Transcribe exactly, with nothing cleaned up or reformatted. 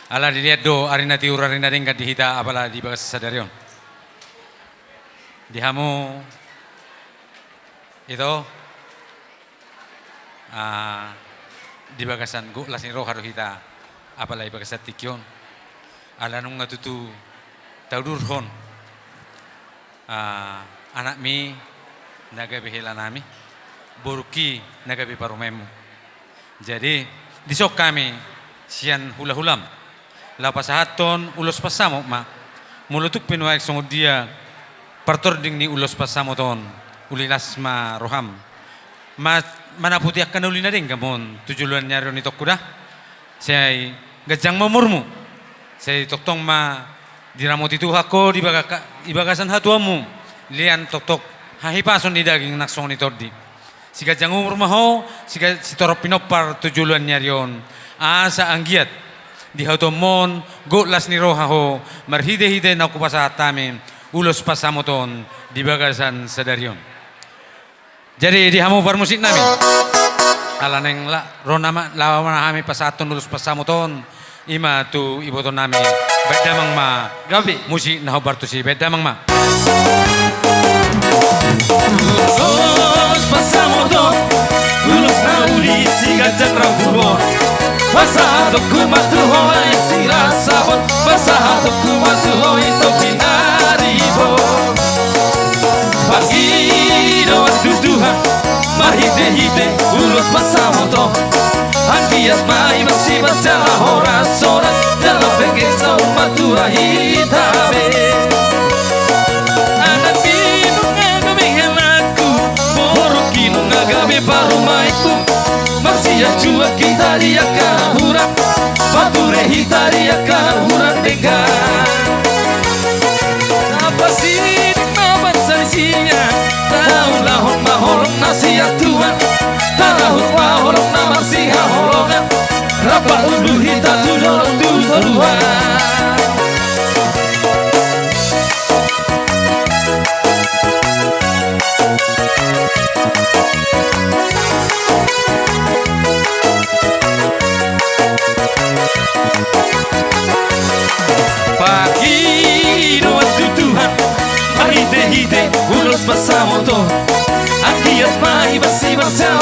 Ala dilehon do ari na tiur ari na denggan di hita apala di bagasan sadari on. Di hamu ito, ah, di bagasan gok las ni roha do hita apala di bagasan tingki on. Ala nunga tutu taudurhon, ah, anakmi na gabe helanami, borungki na gabe parumaenmu. Jadi, dison hami sian hulahulam laho pasahathon ulos pansamot ma. Molo tung pe nuaeng songon dia partording ni ulos pansamot on, uli las ma roham. Ma-, manaputi angka na uli na denggan ma on tu joloan ni ari on itongku da. Sai ganjang ma umurmu. Sai tongtong ma diramoti Tuhan ho di bagaka-, di bagasan hatuaonmu. Lean tongtong hahipason ni daging nang songon ni tondi. Siganjang umur ma ho, siga-, sitorop pinompar tu joloan ni ari on. Asa anggiat di hatuaonmu on gok las ni roha ho, marhitehite na hupasahat hami ulos pansamot on di bagasan sadari on. Jadi, di hamu parmusiknami. Ala naeng la-, ro nama, laho ma hami pasahathon ulos pansamot on, i ma tu ibotonami. Baen damang ma. Gabe. Musik na hombar tusi, baen damang ma. Ulos pansamot on, ulos na uli siganjang rambu on. Pasahatonku ma tu ho lae sirasapon, pasahatonku ma tu ho ito pinaribot. Pangidoan tu Tuhan, marhitehite ulos pansamot on. Anggiat ma i masipat jala horas-horas, jala penggeng saur matua hita be. Anakmi nunga gabe helanku, borungki nunga gabe parumaenku. Marsianjuan hita di angka na hurang, pature hita di angka na hurang denggan. Tapasiding ma pansalisian, taulahon ma holong na sian Tuhan. Tarahut ma holong na marsihaholongan, rap paundul hita tu dolok tu toruan. Pangidoan tu Tuhan, marhitehite ulos pansamot on. Anggiat ma i masipat jala